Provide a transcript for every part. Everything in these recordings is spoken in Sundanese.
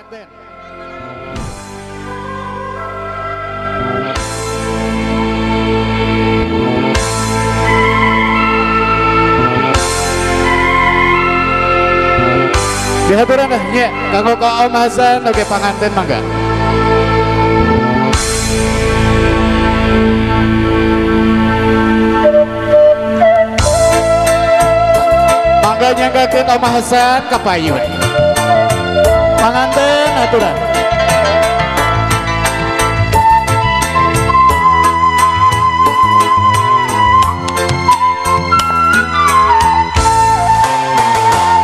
Panganten. Dihaturan dah nya kanggo ka Om Hasan oge panganten mangga. Mangga nyanggakeun Om Hasan ka payun. Panganten aturan.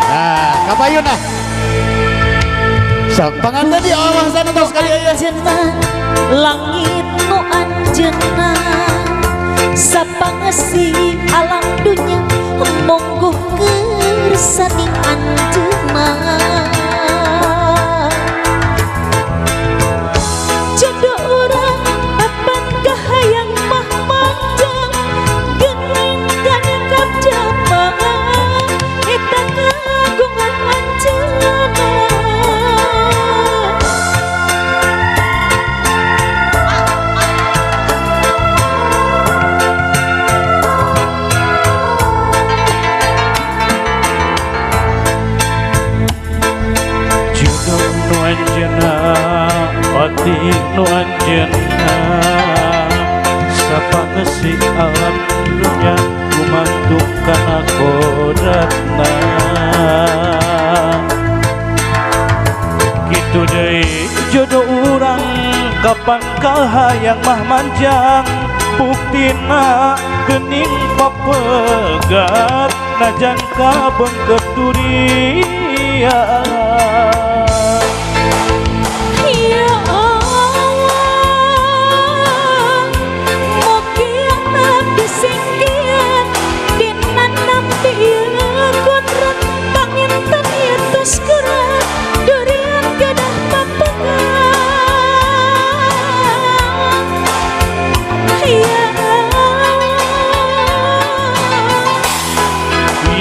Nah, ka payun ah. Sok panganten di Om Hasan terus kali aya. Langit nu anjeunna sapangesi alam dunya monggo kersaning anjeunna. Jodoh urang papan kahayang mah manjang geuning kana kapjamaah eta kagungan anjeunna. Pati nu anjeunna sapangesi alam dunya gumantung kana kodratna. Kitu deui jodoh urang kapan kahayang mah manjang buktina geuning papegat najan kabeungkeut durian.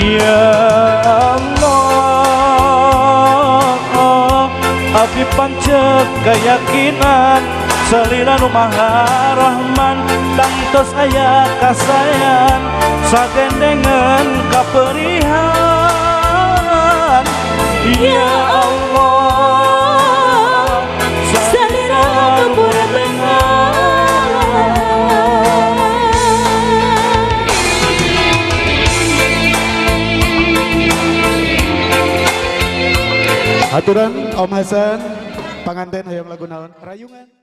Ya Allah, abdi pancet keyakinan salila nu Maha Rahman tangtos aya kasayan sagendengan kaperihan. Ya Allah, salila nu Aturan Om Hasan panganten hayang lagu naon rayungan.